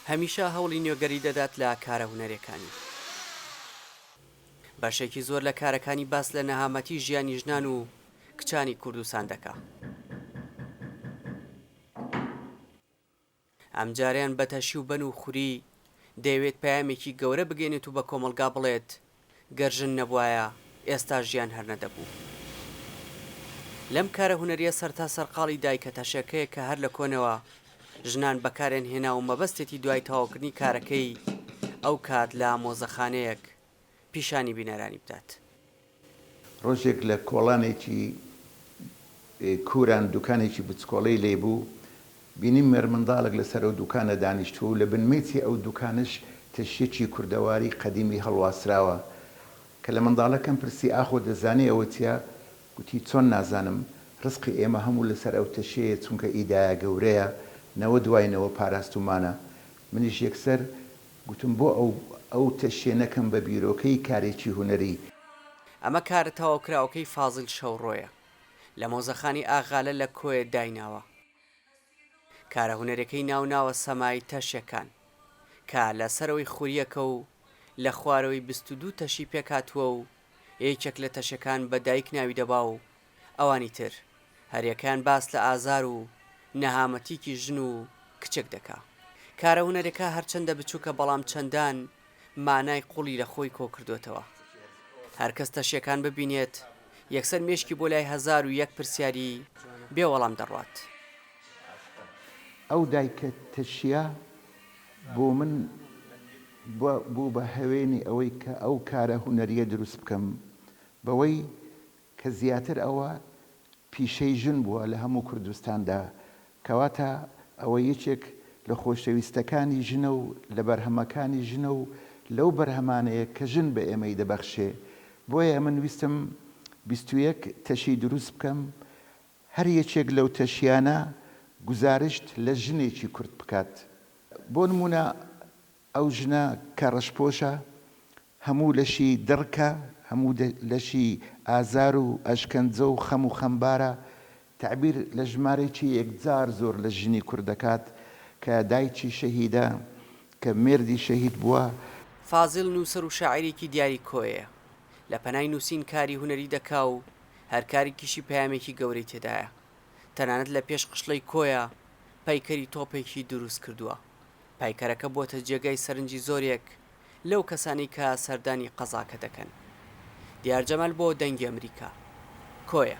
هەمیشە هەوڵی نوێگەری دەدات لە کارە هونەریەکانی. بەشێکی زۆر لە کارەکانی باس لە نەهامەتی ژیانی ژنان و کچانی کوردستان دەکا. ئەمجارەیان بە تەشی و بەن و خوری دەیەوێت پەیامێکی گەورە بگەینێت و بە کۆمەڵگا بڵێت گەر ژن نەبوایە ئێستا ژیان هەر نەدەبوو. لەم کارە هونەریە سەرتا سەرقاڵی دایکە تەشەکەیە کە هەر لە کۆنەوە ژنان بەکاریان هێنا و مەبەستێتی دوای تەواوکردنی کارەکەی ئەو کات لە مۆزەخانەیەک پیشانی بینەرانی بدات. ڕۆژێک لە کۆڵانێکی کوران دوکانێکی بچکۆڵەی لێ بوو، بینیم مێرمنداڵێک لەسەر ئەو دوکانە دانیشتووە و لە بن مێزی ئەو دوکانەش تەشیەکی کوردەواری قەدیمی هەڵواسراوە. کە لە منداڵەکەم پرسی ئاخۆ دەزانی ئەوە چیە؟ گوتی چۆن نازانم، ڕزقی ئێمە هەموو لەسەر ئەو تەشیەیە چونکە ئی دایە گەورەیە نەوە دوای نەوە پاراستوومانە. منیش یەکسەر گوتم بۆ ئەو ئەو تەشیە نەکەم بە بیرۆکەی کارێکی هونەری. ئەمە کارە تەواوکراوەکەی فازیل شەوڕۆیە لە مۆزەخانەی ئاغالە لە کۆیە دایناوە. کارە هونەریەکەی ناوناوە سەمای تەشەکان کە لە سەرەوەی خوریەکە و لە خوارەوەی 22 تەشی پێکهاتووە و یەکێک لە تەشەکان بە دایک ناوی دەبا و ئەوانی تر هەریەکەیان باس لە ئازار و نەهامەتیکی ژن و کچێک دەکا. کارە هونەریەکە هەرچەندە بچوکە بەڵام چەندان مانای قوڵی لە خۆی کۆکردۆتەوە. هەرکەس تەشیەکان ببینێت یەکسەر مێشکی بۆ لای 1001 پرسیاری بێ وەڵام دەڕوات. ئەو دایکە تەشیە بۆ من بوو بە هەوێنی ئەوەی کە ئەو کارە هونەریە دروست بکەم بەوەی کە زیاتر ئەوە پیشەی ژن بووە لە هەموو کوردستاندا، کەواتە ئەوە یەکێک لە خۆشەویستەکانی ژنە و لە بەرهەمەکانی ژنە و لەو بەرهەمانەیە کە ژن بە ئێمەی دەبەخشێ، بۆیە من ویستم 21 تەشی دروست بکەم، هەر یەکێک لەو تەشیانە گوزارشت لە ژنێکی کورد بکات. بۆ نموونە ئەو ژنە کە ڕەشپۆشە، هەموو لەشی دڕکە، هەموو لەشی ئازار و ئەشکەنجە و خەم و خەمبارە، تەعبیر لە ژمارەیەکی یەکجار زۆر لە ژنی کورد دەکات کە دایکی شەهیدە، کە مێردی شەهید بووە. فازیل نووسەر و شاعیرێکی دیاری کۆیەیە. لە پەنای نووسین کاری هونەری دەکا و هەر کارێکیشی پەیامێکی گەورەی تێدایە. تەنانەت لە پێش قشڵەی کۆیە پەیکەری تۆپێکی دروست کردووە. پایکەرەکە بۆتە جێگای سەرنجی زۆرێک لەو کەسانەی کە سەردانی قەزاکە دەکەن. دیار جەمال بۆ دەنگی ئەمریکا. کۆیە.